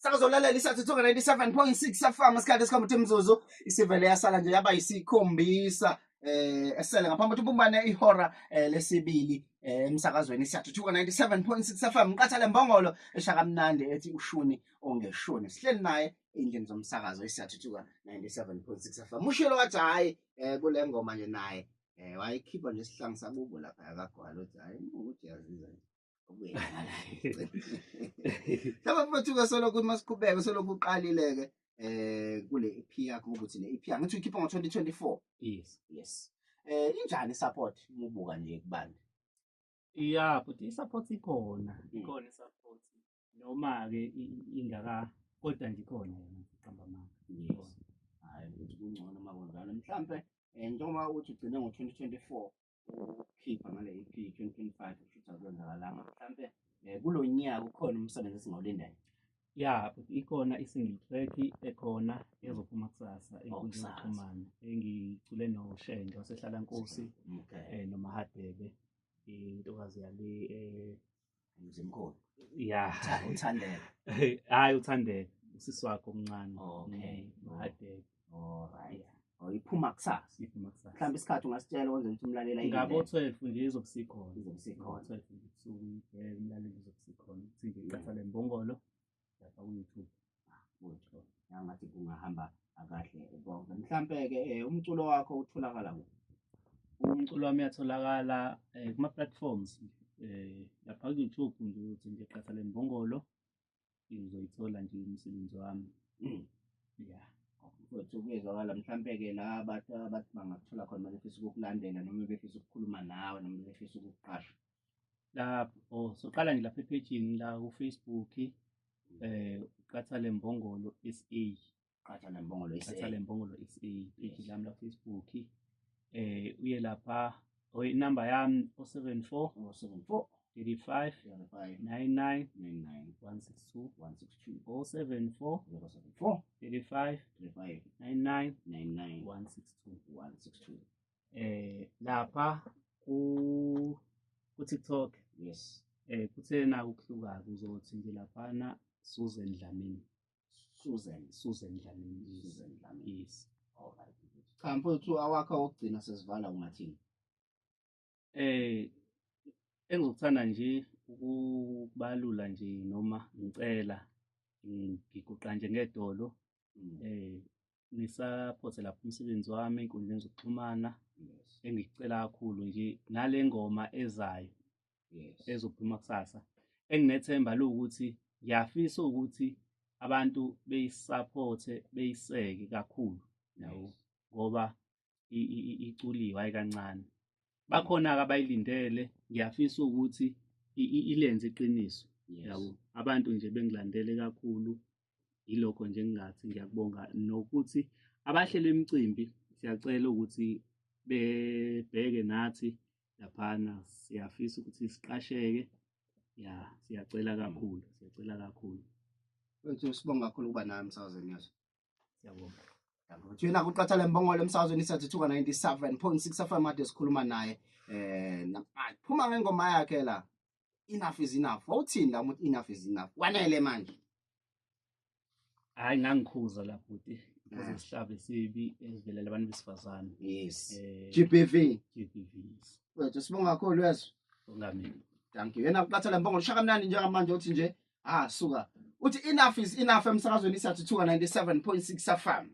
Sakazolalela isathuthuka 97.6 FM, isikhathi esikhomba ukuthi imizuzu isivele yasala nje yaba yisikhombisa esele ngaphambi ukuthi bumbane ihora lesibili emsakazweni Siyathuthuka 97.6 FM. Qatha lembongolo eshaka kamnandi ethi ushuni ongeshoni. Sihleli naye endlini zomsakazo iSiyathuthuka 97.6 FM. Ushilo wathi hayi kule ngoma nje naye wayikhipha nje isihlangu sakubo lapha yakagwala, uthi hayi ukuthi yaziza nje. Mhlawumbe mfowethu-ke solokhu masiqhubeke, solokhu uqalile-ke kule EP yakho, ngoba uthi le EP angithi uyikhipha ngo-2024? Yes. Yes. Injani i-support mubuka nje kubantu? Yeah, but i-support ikhona, ikhona i-support. Noma-ke ingaka, kodwa nje ikhona yona, qamba amanga. Yes. Hhayi ukuthi kungcono uma kunjalo. Mhlampe njengoba uthi ugcine ngo-2024 ukukhipha ngale EP, 2025 kusho ukuthi akwenzakalanga. Mhlampe kulo nyaka ukhona umsebenzi esingawulindela? Ya, but ikhona i-single track ekhona ezophuma kusasa enkundleni Kusasa. yokuxhumana, engicule noShenge wasehlala Nkosi noMahadebe, intokazi yale Mzimkhulu. Ya. Uthandeka. Hayi, uthandeka usisi wakhe omncane. Mahadebe. Alright. Oh, iphuma kusasa. Iphuma kusasa. Mhlawumbe isikhathi ungasitshela kwenzela ukuthi umlaleli ayilindele. Ngabo 12 nje izobe isikhona. Izobe isikhona. 12 nje ebusuku, umlaleli izobe isikhona. Kuthi nje Qatha Lembongolo lapha ku-YouTube. Butho. Yangathi kungahamba kahle konke. Mhlambe-ke umculo wakho utholakala kuphi? Umculo wami uyatholakala kuma-platforms, lapha ku-YouTube nje uthi nje Qatha Lembongolo, uzoyithola nje umsebenzi wami. Yeah. Mfowethu, kuyezwakala. Mhlampe-ke la abantu abathi bangakuthola khona befisa ukukulandela noma befisa ukukhuluma nawe noma befisa ukukuqasha? Lapho, oh, soqala nje lapha ephejini la ku-Facebook, Qatha Lembongolo SA. Qatha Lembongolo SA. Qatha Lembongolo SA, page lami la Facebook. Uye lapha, oh, inamba yami 074 074 35 35 99 99 162. 162. 074 074 35 35 99 99 162. 162. Lapha ku TikTok kuthena ukuhluka, kuzothi nje laphana Susan Dlamini. Susan. Susan Dlamini. Susan Dlamini. Yes. Alright. Cha mfowethu, awakho okugcina sesivala ungathini? Engizokuthanda nje ukubalula nje noma ngicela ngiguqa nje ngedolo ngisupporte lapho umsebenzi wami enkundleni zokuxhumana. Engikucela kakhulu nje nale ngoma ezayo ezophuma kusasa, enginethemba lokuthi ngiyafisa ukuthi abantu beyisupporte, beyiseke kakhulu, yabo, ngoba iculiwe hayi kancane. Bakhona-ke abayilindele, ngiyafisa ukuthi ilenze iqiniso, yabo, abantu nje bengilandele kakhulu. Yilokho nje engingathi ngiyakubonga, nokuthi abahleli imicimbi siyacela ukuthi bebheke nathi laphana, siyafisa ukuthi siqasheke. Ya, siyacela kakhulu, siyacela kakhulu. Mfowethu, sibonga kakhulu ukuba nawe emsakazweni yethu. Siyabonga. Thina kuQatha Lembongolo emsakazweni Siyathuthuka 97.6 FM, ade sikhuluma naye phuma ngengoma yakhe la, Enough Is Enough. Wawuthini la umuntu, enough is enough, kwanele manje? Hayi, ngangikhuza la bhuti, kuze sihlabe sibi esivelela abantu besifazane. GBV. GBV. Mfowethu, sibonga kakhulu, yezwa. Bonga mina. Thank you. Yena kuQatha Lembongolo shaka mnandi njengamanje, uthi nje ah suka, uthi enough is enough emsakazweni Siyathuthuka 97.6 FM.